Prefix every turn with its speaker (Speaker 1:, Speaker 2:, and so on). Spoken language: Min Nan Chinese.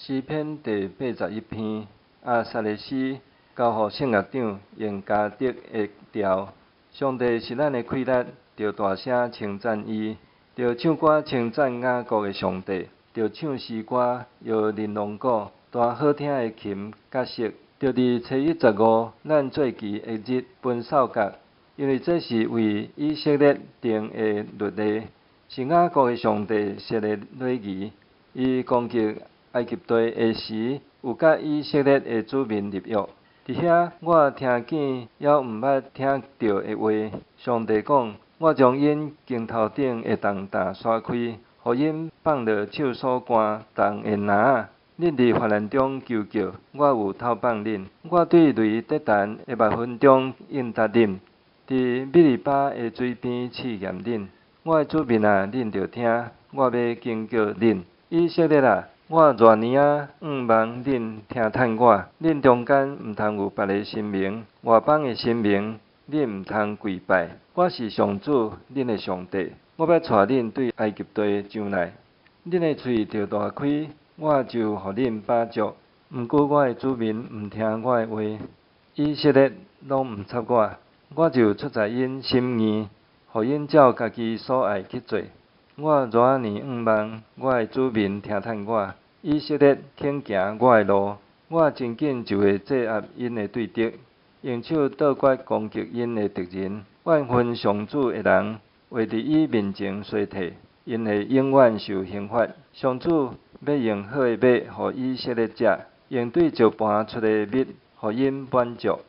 Speaker 1: 詩篇第81篇，亞薩的詩，交予聖樂長，用迦得的調。上帝是咱的氣力，著大聲稱讚伊，著唱歌稱讚雅各的上帝，著唱詩歌，搖琳琅鼓，彈好聽的琴佮瑟。著佇初一十五，咱做期的日分掃角，因為這是為以色列定的律例，是雅各的上帝設的禮儀。伊攻擊埃及地的時，有佮以色列的子民立約。佇遐，我聽見猶毋捌聽著的話。上帝講：我將𪜶肩頭頂的重擔徙開，予𪜶放落手所竿重的籃仔。恁佇患難中求叫，我有透放恁。我對雷得陳的蜜雲中應答恁，佇米利巴的水邊試驗恁。我的子民啊，恁著聽，我欲警告恁。以色列啊，我偌爾仔向望恁聽趁我，恁中間毋通有別个神明，外邦的神明，恁毋通跪拜。我是上主，恁的上帝，我欲帶恁對埃及地上來。恁的喙著大開，我就予恁飽足。毋過我的子民毋聽我的話，以色列攏毋插我，我就出在𪜶心硬，予𪜶照家己所愛去做。我偌爾向望我的子民聽趁我，以色列肯行我的路，我真緊就會制壓𪜶的對敵，用手杜絕攻擊𪜶的敵人。怨恨上主的人，會佇伊面前衰退，𪜶會永遠受刑罰。上主欲用好的麥予以色列食，用對石盤出的蜜予𪜶滿足。